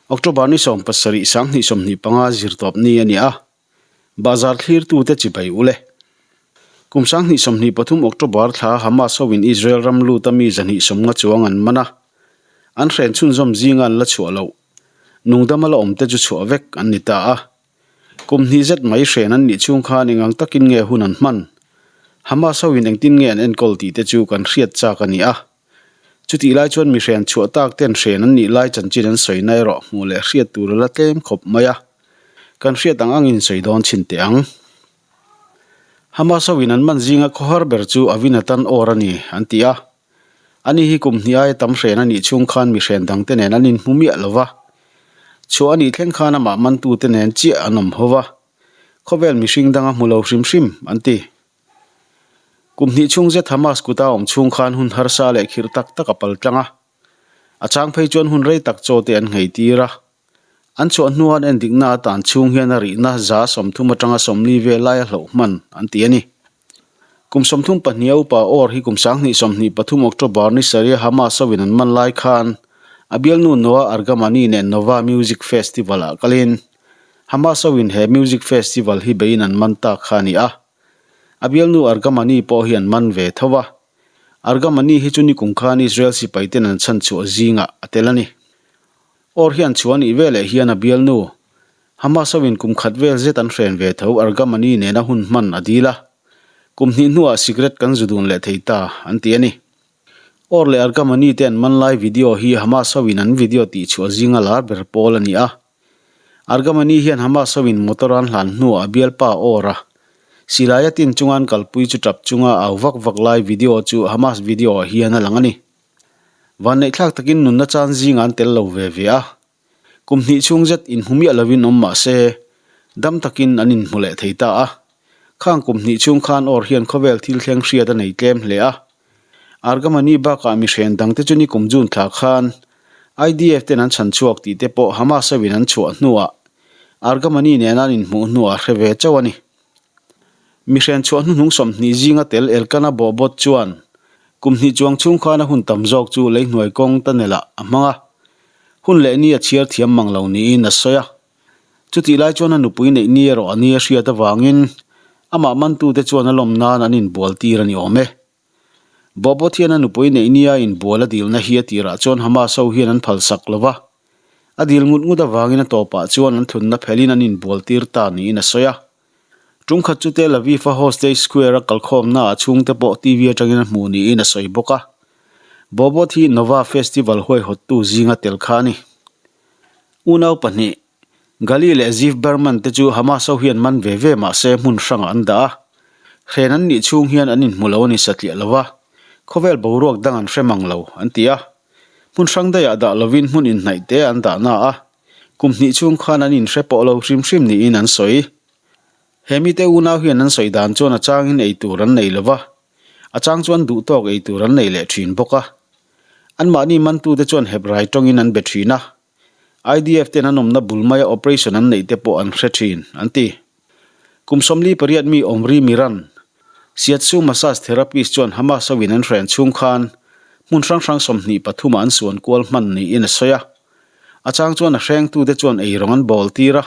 October ni 17 2025 zirtawp ni a ni a, Bazar thlirtute chibai ule. Kum 2023 October thla Hamas hoin Israel ram luta mi 250 chuang an man a, an hren chhunzawm zinga an la chhuah loh. Nungdama la awmte chu chhuah vek an ni ta a. Kum hnih zet mai hren an nih chhung khan engang takin nge hun an hman? Hamas hoin engtin nge an enkawl tih te chu kan hriat chak a ni a. Chutih lai chuan mi hren chhuah tak ten hren an nih lai chanchin an sawi na erawh hmuh leh hriat tur a la tlem khawp mai a. Kan hriat ang angin sawi dawn chhin teh ang. Hamas hoin an man zinga khawhar ber chu Avinatan Or a ni, an ti a. Ani hi kum hnih aia tam hren a nih chhung khan mi hren dangte nen an inhmu miah lo va. Chhuah a nih thleng khan amah mantute nen chiah an awm ho va. Khawvel mihring danga hmu lo hrim hrim, an ti. Kum hnih chhung zet Hamas kuta awm chhung khan hun harsa leh khirh tak tak a pal tlang a. A chang phei chuan hun rei tak chaw te an nghei tir a. An chhuah hnuah an endikna atan chhung hian a rihna 30 atanga 40 vel lai a hloh hman an ti a ni. Kum 32 a upa Or hi kum 2023 October ni sarih a Hamas hoin an man lai khan a bialnu Noa Argamani nen Nova Music Festival ah kalin Hamas hoin he music festival hi beiin an man tak kha a ni a. A bialnu Argamani pawh hi an man ve tho a. Argamani hi chu nikum khan Israel sipaiten an chhanchhuah zingah a tel a ni. Or hian chhuah nih veleh hian a bialnu, Hamas hoin kum khat vel zet an hren ve tho Argamani nena hun hman a dil a. Kum hnih hnuah cigarette kan zu dun leh thei ta, an ti a ni. Or leh Argamani te an man lai video hi Hamas hoin an video tihchhuah zinga lar ber pawl a ni a. Argamani hian Hamas hoin motor an hlan hnuah a bialpa Or a silai a tin chunga an kalpui chu tap chunga au vak vak lai video chu Hamas video ah hian a lang a ni. Vanneihthlak takin nunna chan zingah an tel lo ve ve a, kum hnih chhung zet inhmu miah lovin awm mah se, dam takin an inhmu leh thei ta a. Khang kum hnih chhung khan Or hian khawvel thil thleng hriat a nei tlem hle a. Argamani bakah mihren dangte chu nikum June thla khan IDF ten an chhan chhuak tih te pawh Hamas hoin an chhuah hnuah Argamani nena an inhmuh hnuah hre ve chauh a ni. Mihren chhuah hnuhnung 20 zinga tel Elkana bawhbawt chuan Kum hnih chuang chhung khan a hun tam zawk chu leihnuai kawng tunnel-ah a hmang a, hun leh ni a chhiar thiam mang lo niin a sawi a. Chutih lai chuan a nupui neih ni erawh a ni a hriat avangin amah mantute chuan a lawm nan an inbual tir a ni awm e. Bawhbawt hian a nupui neih nia inbual a dilna hi a tirah chuan Hamas ho hian an phalsak lo va, a dil ngut ngut avangin a tawpah chuan an thlunna phelhin an inbual tir ta niin a sawi a. Tum khat chu Tel Aviv a Hostage Square a kalkhawmna ah chhungte pawh TV atangin a hmuh niin a sawi bawk a. Bobot hi Nova Festival huaihawttu zinga tel kha a ni. Unau pahnih, Gali leh Ziv Berman te chu Hamas ho hian man ve ve mah se hmun hrangah an dah a. Hren an nih chhung hian an inhmu lo a ni satliah lo va, khawvel boruak dang an hre mang lo, an ti a. Hmun hrang daihah dah lovin hmun inhnaih te an dah na a. Kum hnih chhung khan an inhre pawh lo hrim hrim niin an sawi. He mite unau hian an sawi dan chuan a changin ei tur an nei lo va, a chang chuan duh tawk ei tur an nei leh thin bawk a. Anmahni mantute chuan Hebrai tawngin an be thin a, IDF ten an awmna bul maia operation an neih te pawh an hre thin, an ti. Kum 48 mi Omri Miran, Shiatsu massage therapist chuan Hamas hoin an hren chhung khan hmun hrang hrang 23 ah an suan kual hman niin a sawi a. A chang chuan a hrengtute chuan eirawng an bawl tir a,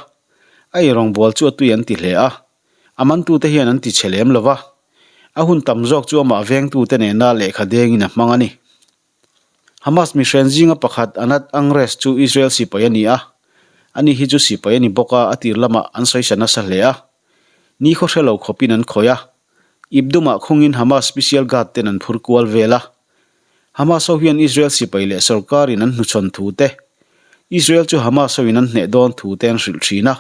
a eirawng bawl chu a tui an ti hle a, a mantute hian an ti chhe lem lo va, a hun tam zawk chu amah vengtute nena lehkha dengin a hmang a ni. Hamas mihren zinga pakhat Anat Angres chu Israel sipai a ni a, ani hi chu sipai a ni bawk a, a tir lamah an sawisa nasa hle a, ni khaw hre lo khawpin an khawih a, Ibdumah khungin Hamas special guard ten an phur kual vel a. Hamas ho hian Israel sipai leh sorkarin an hnuchhawn thu te, Israel chu Hamas hoin an hneh dawn thu te an hrilh thin a.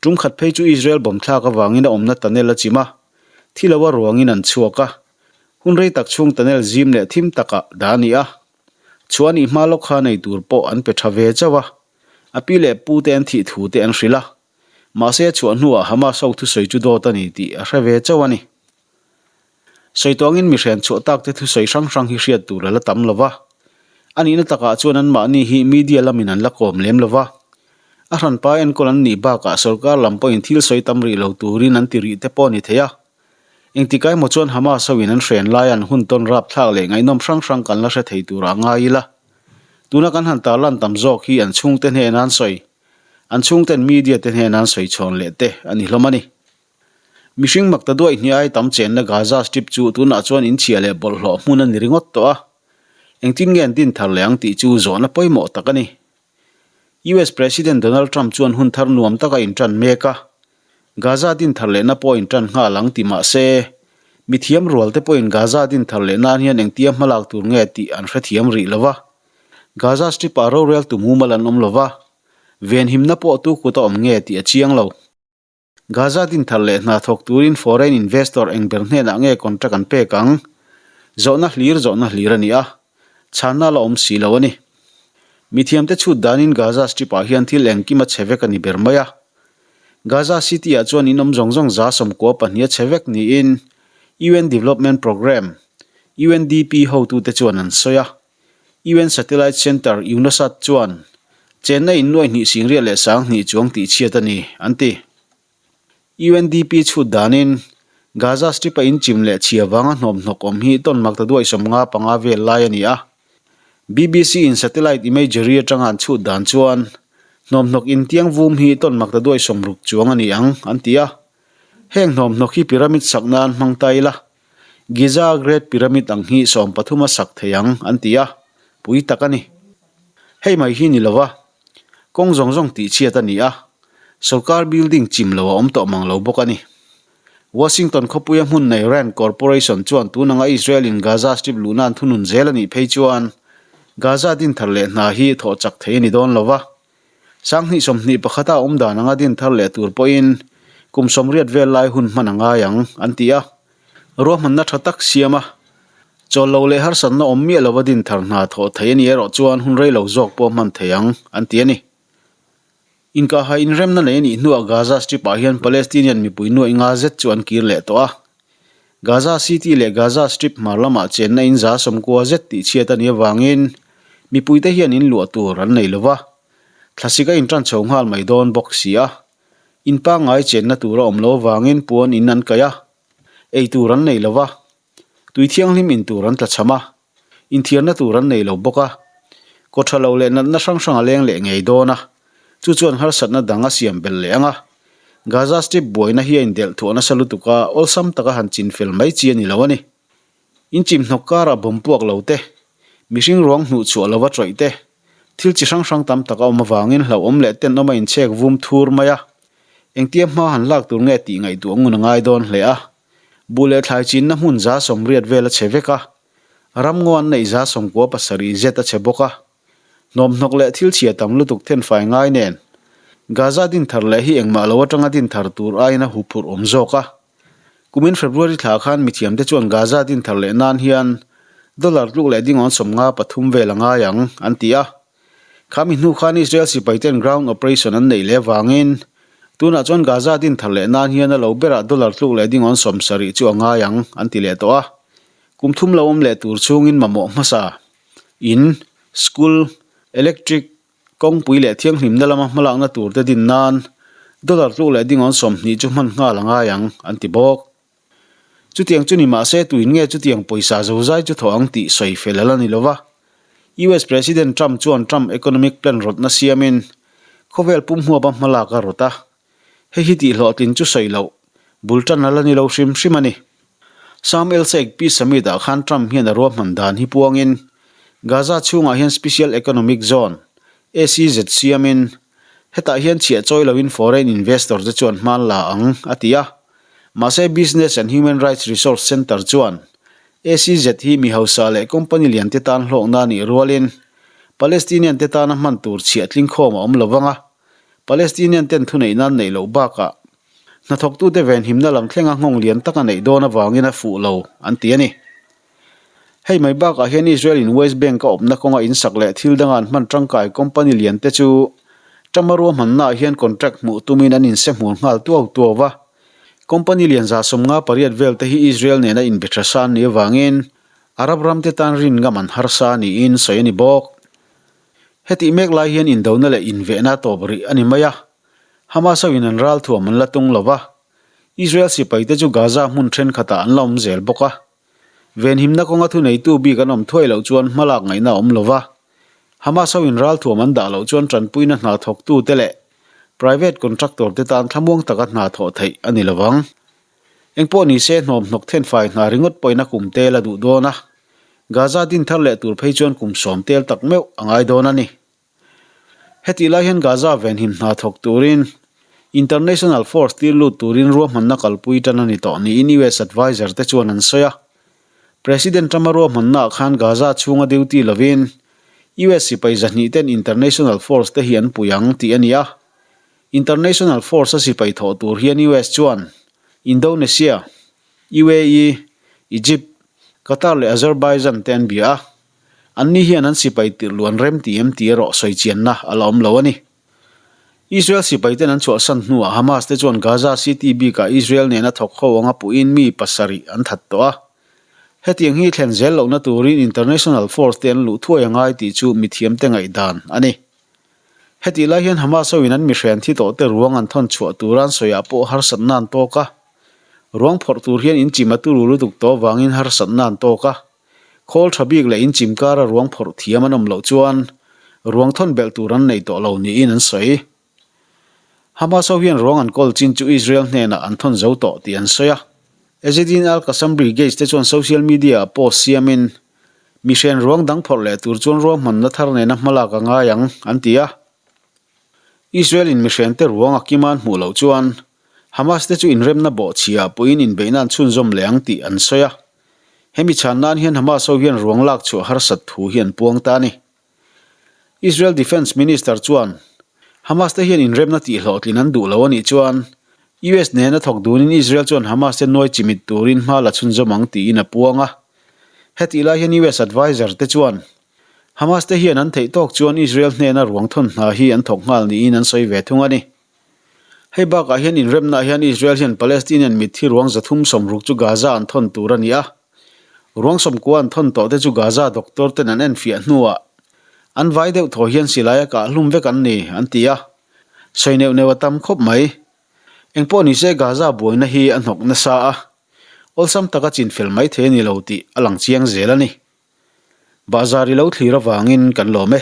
Tum khat phei chu Israel bomb thlak avangin a awmna tunnel a chim a, thi lo a ruangin an chhuak a. Hun rei tak chhung tunnel zim leh thim takah dah a ni a. Chhuah a nih hma lawk kha nei tur pawh an pe tha ve chauh a. A pi leh pu te an thih thu te an hrilh a. Mahse a chhuah hnuah Hamas ho thusawi chu dawt a ni tih a hre ve chauh a ni. Sawi tawngin mi hrian chhuah tak te thusawi hrang hrang hi hriat tur a la tam lo va. A nihna takah chuan anmahni hi media lamin an la kawm lem lo va. A hranpa enkawl an nih bakah sorkar lam pawhin thil sawi tam rih lo turin an ti rih te pawh a ni thei a. Engtikah emaw chuan Hamas hoin an hren laia an hun tawn rapthlak leh ngaihnawm hrang hrang kan la hre thei turah ngai ila. Tuna kan han tarlan tam zawk hi an chhungte hnena an sawi, an chhungten media te hnena an sawi chhawn leh te a ni hlawm a ni. Mihring makta duai hniai tam chenna Gaza Strip chu tunah chuan inchhia leh bawlhhlawh hmun a ni ringawt tawh a, engtin nge an din thar leh ang tih chu zawhna pawimawh tak a ni. US President Donald Trump chuan hun thar nuam taka intan mek a, Gaza din thar lehna pawh intan nghal ang ti mah se, mithiam rualte pawhin Gaza din thar leh nan hian engtia hmalak tur nge tih an hrethiam rih lo va. Gaza Strip-ah roreltu mumal an awm lo va, venhimna pawh tu kut a awm nge tih a chiang lo. Gaza dinthar leh hna thawk turin foreign investor eng ber hnenah nge contract an pek ang? Zawhna hlir zawhna hlir a ni a, chhanna la awm si lo a ni. Mithiamte chhut danin Gaza Strip-ah hian thil engkim a chhe vek a ni ber mai a. Gaza City-ah chuan in awm zawng zawng 90 pahnih a chhe vek niin UN Development Programme, UNDP, hotute chuan an sawi a. UN Satellite Centre, UNOSAT, chuan chenna in nuai hnih singriat leh sang hnih chuang tih chhiat a ni, an ti. UNDP chhut danin Gaza Strip-a in chim leh chhia vanga hnawmhnawk awm hi tawn mak ta duai 55 vel lai a ni a. BBC in satellite imagery atanga an chhut dan chuan hnawmhnawk intiang vum hi tawn mak ta duai 60 chuang a ni ang, an ti a. Heng hnawmhnawk hi pyramid sak nan hmang ta ila. Giza Great Pyramid ang hi 13 a sak thei ang an ti a, pui tak a ni. Hei mai hi ni lova, kawng zawng zawng tih chhiat a ni a, sorkar building chim lo a awm tawh mang lo bawk a ni. Washington khawpuia hmun nei Rand Corporation chuan tun anga Israel in Gaza Strip luhna an thunun zel a nih phei chuan Gaza dinthar leh hna hi thawh chak thei a ni dawn lova, 2021 a awm dan anga din thar leh tur pawhin kum 80 vel lai hun hman a ngai ang, an ti a. Ruahmanna tha tak siam a, chawl lo leh harsatna awm miah lova din thar hna thawh thei a ni erawh chuan hun rei lo zawk pawh hman thei ang, an ti a ni. Inkahhai inremna nei a nih hnuah Gaza Strip-ah hian Palestinian mipui nuaih nga zet chu an kir leh tawh a. Gaza City leh Gaza Strip hmar lamah chenna in 90 zet tih chhiat a nih avangin mipuite hian in luah tur an nei lo va, thlasik a intan chho nghal mai dawn bawk si a. In pangngai chenna tur a awm lo avangin puan in an kaih a, ei tur an nei lo va, tui thianghlim in tur an tlachham a, inthiarna tur an nei lo bawk a, kaw tha lo leh natna hrang hrang a leng leh ngei dawn a, chu chuan harsatna dang a siam belh leh ang a. Gaza Strip buaina hi a indelh thuah nasa lutuk a, awlsam taka han chin fel mai chi a ni lo a ni. Inchim hnawk karah bawm puak lo te, mihring ruang hnuh chhuah lova tawih te, thil chi hrang hrang tam tak a awm avangin hlauhawm leh tenawm a inchhek vum thur mai a, engtia hma han lak tur nge tih ngaihtuah ngun a ngai dawn hle a. Buh leh thlai chinna hmun 80 vel a chhe vek a, ramngaw an neih 97 zet a chhe bawk a. Hnawmhnawk leh thil chhia tam lutuk thenfai ngai nen, Gaza dinthar leh hi engmah lo atanga dinthar tur aiin a huphurh awm zawk a. Kumin February thla khan mithiamte chuan Gaza dinthar leh nan hian dollar tluk leh dingawn 53 vel a ngai ang, an ti a. Khami hnu khan Israel sipaiten ground operation an neih leh avangin tunah chuan Gaza dinthar leh nan hian a lo berah dollar tluk leh dingawn 70 chu a ngai ang, an ti leh tawh a. Kum thum lo awm leh tur chhungin mamawh hmasa. In, school, electric, kawngpui leh thianghlimna lama hmalakna tur te din nan dollar tluk leh dingawn 20 chu hman nghal a ngai ang, an ti bawk. Chutiang chu ni mah se tuin nge chutiang pawisa zozai chu thawh ang tih sawi fel a la ni lo va. US President Trump chuan Trump Economic Plan rawtna siamin khawvel pum huapa hmalak a rawt a. Hei hi tih hlawhtlin chu sawi loh, bul tan a la ni lo hrim hrim a ni. Sharm El Sheikh Peace Summit ah khan Trump hian a ruahman dan hi puangin Gaza chhungah hian Special Economic Zone, SEZ, siamin hetah hian chhiah chawi loin foreign investor te chuan hman la ang, a ti a. Mahse Business and Human Rights Resource Centre chuan SEZ hi mi hausa leh company lian te tan hlawkna a nih rualin Palestinian te tana hman tur chhiah tlingkhawm a awm lo vang a, Palestinian ten thuneih nan neih loh bakah hnathawktute venhimna lam thlenga nghawng lian tak a neih dawn avangin a fuh lo, an ti a ni. Hei mai bakah hian Israel in West Bank a awpna kawnga insak leh thil danga an hman tangkai company lian te chu Trump-a ruahmannaah hian contract hmuh tumin an inse hmur nghal tuau tuau va. Company lian 58 vel te hi Israel nena inbe tha sa an nih avangin Arab ram te tan rin ngam an harsa niin sawi a ni bawk. Hetih mek lai hian indona leh invehna tawp rih a ni mai a, Hamas ho in an ralthuam an la tung lo va, Israel sipaite chu Gaza hmun thenkhatah an la awm zel bawk a. Venhimna kawnga thuneitu bik an awm thuai loh chuan hmalak ngaihna a awm lo va. Hamas ho in ralthuam an dah loh chuan tanpuina hna thawktute leh private contractor te tan thlamuang taka hna thawh theih a ni lovang. Engpawh ni se hnawm hnawk thenfai hna ringawt pawhin a kum tel a duh dawn a, Gaza din thar leh tur phei chuan kum sawm tel tak meuh a ngai dawn a ni. Hetih lai hian Gaza venhim hna thawk turin International Force tir lut turin ruahmanna kalpui tan a ni tawh niin US adviser te chuan an sawi a. President Trump-a ruahmannaah khan Gaza chhunga duty lovin US sipai zahnih ten International Force te hi an pui ang tih a ni a. International Force-a sipai thawh tur hian US chuan Indonesia, UAE, Egypt, Qatar leh Azerbaijan te an bia a. Anni hian an sipai tirh luan rem ti em tih erawh sawi chianna a la awm lo a ni. Israel sipaiten an chhuahsan hnuah Hamas te chuan Gaza City bikah Israel nena thawk ho anga puhin mi pasarih an that tawh a. Hetiang hi thlen zel lohna turin international force te an luh thuai a ngai tih chu mithiamte ngaihdan a ni. Hetih lai hian Hamas hoin an mihrian thi tawhte ruang an thawn chhuah tura an sawiah pawh harsatna an tawk a. Ruang phawrh tur hian inchim a turu lutuk tawh avangin harsatna an tawk a. Khawl tha bik leh inchim kara ruang phawrh thiam an awm loh chuan ruang thawn belh tur an nei tawh lo niin an sawi. Hamas ho hian ruang an kawl chin chu Israel hnenah an thawn zo tawh tih an sawi a. Ezzedine al-Qassam Brigades te chuan social media ah post siamin, Mihren ruang dang phawrh leh tur chuan ruahmanna thar nena hmalak a ngai ang, an ti a. Israel in mihrente ruang a kima an hmuh loh chuan Hamas te chu inremna bawhchhiah puiin inbeihna an chhunzawm leh ang tih an sawi a. Hemi chhan nan hian Hamas ho hian ruang lak chhuah harsat thu hi an puang ta a ni. Israel Defence Minister chuan Hamas te hian inremna tih hlawhtlin an duh lo a nih chuan US nena thawk dunin Israel chuan Hamas te nuai chimit turin hma la chhunzawm ang tiin a puang a. Hetih lai hian US adviser te chuan Hamas te hian an theih tawk chuan Israel hnena ruang thawn hna hi an thawk nghal niin an sawi ve thung a ni. Hei bakah hian inremnaah hian Israel hian Palestinian mitthi ruang 360 chu Gaza an thawn tur a ni a. Ruang sawmkua an thawn tawh te chu Gaza doctor ten an enfiah hnuah an vai deuh thaw hian silai a kah hlum vek an ni, an ti a. Sawi neuh neuh a tam khawp mai. Engpawh nise Gaza buaina hi a hnawk nasa a, awlsam taka chinfel mai thei a ni lo tih a lang chiang zel a ni. Bahzar i lo thlir avangin kan lawm e.